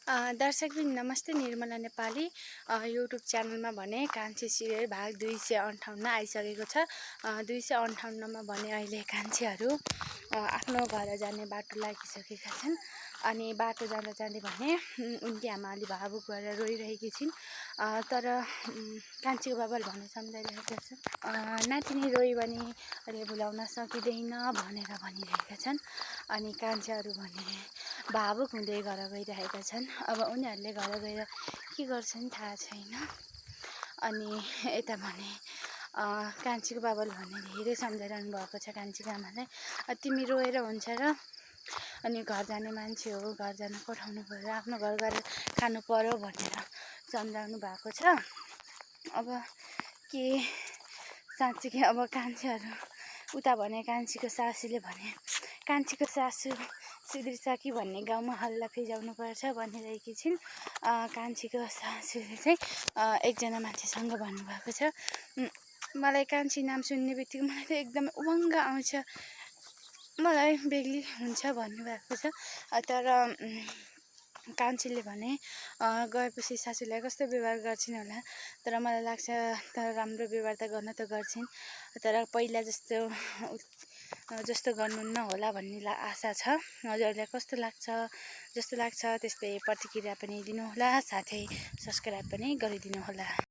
दर्शकवृन्द नमस्ते। निर्मला नेपाली युट्युब च्यानलमा भने कान्छी सिरियल भाग 258 आइसकेको छ। 258मा भने अहिले कान्छीहरू आफ्नो घर जाने बाटो लागिसकेका छन्। अनि बाटो जाँदा जाँदै भने उनकी आमा अलि भावुक भएर रोइरहेकी छिन्। तर कान्छीको बाबाले भने सम्झाइरहेका छन्, नातिनी रोइ भने अहिले भुलाउन सकिँदैन भनेर भनिरहेका छन्। अनि कान्छीहरू भने भावुक हुँदै घर गइरहेका छन्। अब उनीहरूले घर गएर के गर्छन् थाहा छैन। अनि यता भने कान्छीको बाबाले भने धेरै सम्झाइरहनु भएको छ कान्छीको आमालाई, तिमी रोएर हुन्छ र, अनि घर जाने मान्छे हो, घर जान पठाउनु पर्यो, आफ्नो घर गएर खानु पर्यो भनेर सम्झाउनु भएको छ। अब के साँच्चीकै अब कान्छीहरू उता भने कान्छीको सासूले भने कान्छीको सासू सुध्रिछ कि भन्ने गाउँमा हल्ला फिजाउनु पर्छ भनिरहेकी छिन्। कान्छीको सासूले चाहिँ एकजना मान्छेसँग भन्नुभएको छ, मलाई कान्छी नाम सुन्ने बित्तिकै मलाई त एकदमै उमङ्ग आउँछ, मलाई बेग्ली हुन्छ भन्नुभएको छ। तर कान्छीले भने गएपछि सासूलाई कस्तो व्यवहार गर्छिन् होला, तर मलाई लाग्छ तर राम्रो व्यवहार त गर्न त गर्छिन्, तर पहिला जस्तो गर्नुहुन्न होला भन्ने आशा छ। हजुरहरूलाई कस्तो लाग्छ जस्तो लाग्छ त्यस्तै प्रतिक्रिया पनि दिनुहोला, साथै सब्सक्राइब पनि गरिदिनुहोला।